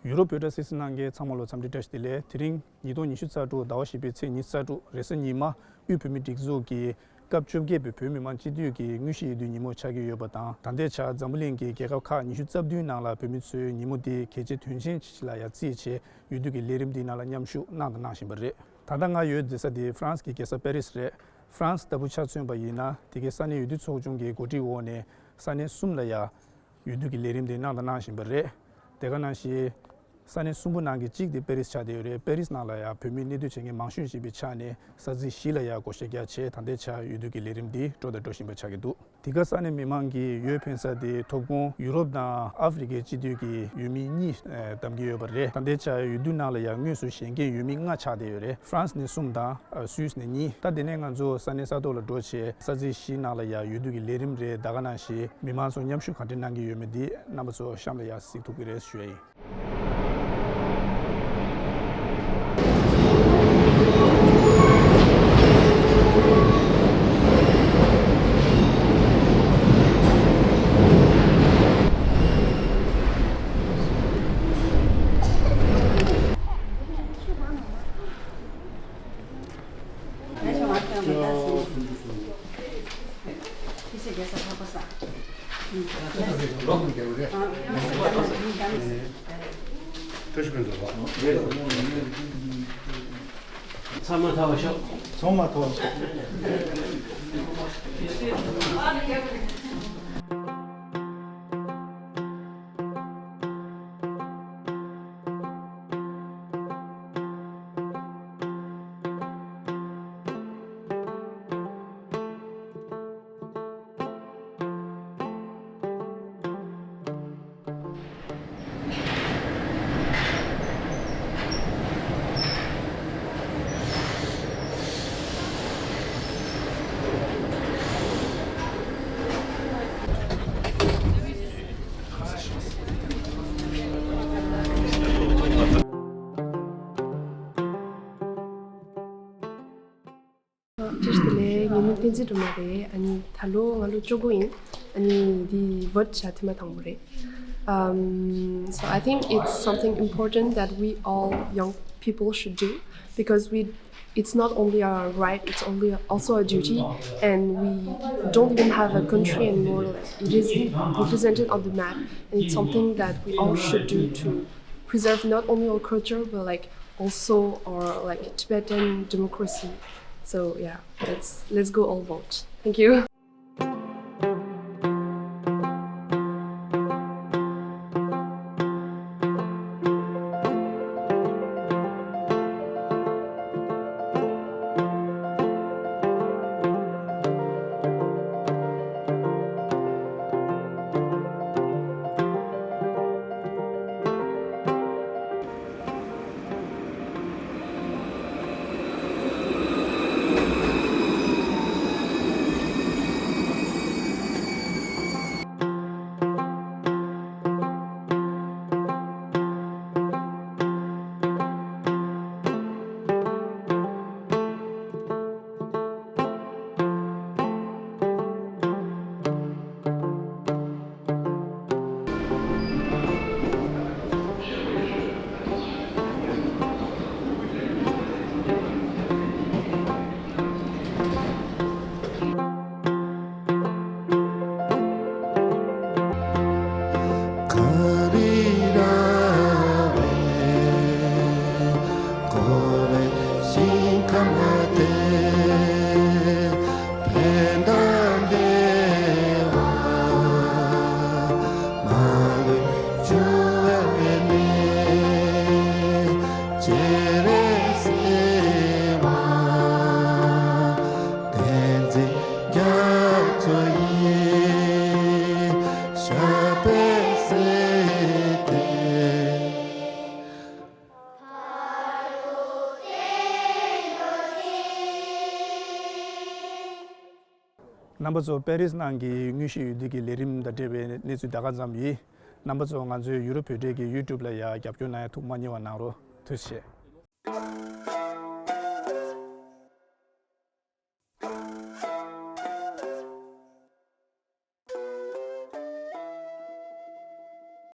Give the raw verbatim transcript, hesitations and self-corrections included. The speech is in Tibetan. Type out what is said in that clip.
ཡུ་རོབ་བོད་དྲ་གསན་གཟིགས་གནང་མཁན་ཚང་མ་ལ་འཚམས་འདྲི་བཀྲ་ཤིས་བདེ་ལེགས། དེ་རིང་ཉིས་སྟོང་ཉི་ཤུ་རྩ་དྲུག་ཟླ་བ་བཞི་པའི་ཚེས་ཉི་ཤུ་རྩ་དྲུག་རེས་གཟའ་ཉི་མ། དབུས་བོད་མིའི་སྒྲིག་འཛུགས་ཀྱི་སྐབས་བཅོ་བརྒྱད་པའི་བོད་མི་མང་སྤྱི་འཐུས་ཀྱི་དངོས་གཞི་འོས་བསྡུའི་ཉིན་མོ་ཆགས་ཀྱི་ཡོད་པ་དང་། ད་ལྟའི་ཆར་འཛམ་བུ་གླིང་གི་རྒྱལ་ཁབ་ཁག་ཉི་ཤུ་རྩ་བདུན་ནང་ལ་བོད་མི་ཚོས་ཉིན་མོ་འདི་གལ་ཆེ་དོན་ཆེན་ཞིག་ལ་ཡ་བརྩིས་བྱས། འོས་བསྡུ་གི་ལས་རིམ་འདིའི་ནང་ལ་མཉམ་ཞུགས་གནང་དང་གནང་བཞིན་པ་རེད། ད་ལྟ་ང་ཡོད་བསྡད་ས་དེ་ཧྥ་རན་སི་གི་རྒྱལ་ས་པེ་རིས་རེད། ཧྥ་རན་སི་ལྟ་བུ་ཆ་མཚོན་པ་ཡིན་ན། དེ་གའི་ས་གནས་འོས་བསྡུ་ཚོགས་ཆུང་གི་གོ་སྒྲིག་འོག་ནས་ས་གནས་གསུམ་ལ་ཡ་འོས་བསྡུ་གི་ལས་རིམ་དེ་གནང་དང་གནང་བཞིན་པ་རེད། དེ་ག་ནང་བཞིན་ས་གནས་གསུམ་པོ་ནང་གི་གཅིག་དེ་པེ་རིས་ཆགས་བསྡད་ཡོད་རེད། པེ་རིས་ནང་ལ་ཡ་བོད་མི་གནས་སྡོད་བྱེད་མཁན་མང་ཤོས་ཅིག་ཡིན་པའི་ཆ་ནས་ས་ཚིགས་བཞི་ལ་ཡ་བགོ་བཤའ་རྒྱག་བྱས། ད་ལྟའི་ཆར་འོས་བསྡུ་གི་ལས་རིམ་འདི་འགྲོ་དང་འགྲོ་བཞིན་པ་ཆགས་ཀྱི་འདུག་དེ་ག་ས་གནས་མི་མང་གི་འོས་འཕེན་ས་དེ་ཐོབ་ཁུངས་ཡུ་རོབ་དང་ཨ་ཧྥེ་རི་ཁའི་སྤྱི་འཐུས་ཀྱི་འོས་མི་གཉིས་བདམས་ཀྱི་ཡོད་པ་རེད། ད་ལྟའི་ཆར་འོས་བསྡུ་ནང་ལ་ཡང་དངོས་སུ་བཞེངས་མཁན་འོས་མི་ལྔ་ཆགས་བསྡད་ཡོད་རེད། ཧྥ་རན་སི་ནས་གསུམ་དང་སུད་སི་ནས་གཉིས། ད་དེ་ནས་ང་ཚོ་ས་གནས་ས་ཐོག་ལ་འགྲོ་བྱས། ས་ཚིགས་བཞི་ནང་ལ་ཡང་འོས་བསྡུ་གི་ལས་རིམ་རེད། ད་ག་ནང་བཞིན་མི་མང་ཚོ་མཉམ་ཞུགས་ག་འདྲ་གནང་གི་ཡོད་མེད་འདི་རྣམ་པ་ཚོ་གཤམ་ལ་ཡང་གཟིགས་ཐུབ་ཀྱི་རེད་ཞུ་ཡ་ཡིན། ཚང་མ་ཐོབ་ཤོག་ཚང་མ་ཐོབ་ཤོག་བཀྲ་ཤིས་བདེ་ལེགས། ངའི་མིང་བསྟན་འཛིན་སྒྲོལ་མ་རེད། ཨ་ནི་ད་ལོ་ང་ལོ་བཅུ་དགུ་ཡིན། ཨ་ནི་འདི་བོད་བྱ་ཐེངས་མ་དང་པོ་རེད། Um, so I think it's something important that we all young people should do, because we, it's not only a right, it's only also a duty, and we don't even have a country anymore. Like, it isn't represented on the map, and it's something that we all should do to preserve not only our culture, but, like, also our, like, Tibetan democracy. So yeah, let's let's go all vote. Thank you. རྣམ་པ་ཚོ་པེ་རིས་ནང་གི་དངོས་གཞི་འོས་བསྡུ་གི་ལས་རིམ་དང་འབྲེལ་བའི་གནས་ཚུལ་ད་ག་ཙམ་ཡིན། རྣམ་པ་ཚོ་ང་ཚོའི་ཡུ་རོབ་བོད་འབྲེལ་གྱི་ཡུ་ཊུབ་ལ་ཡང་རྒྱབ་སྐྱོར་གནང་ཡ་ཐུགས་མ་བསྙེལ་བ་གནང་རོགས། ཐུགས་རྗེ་ཆེ།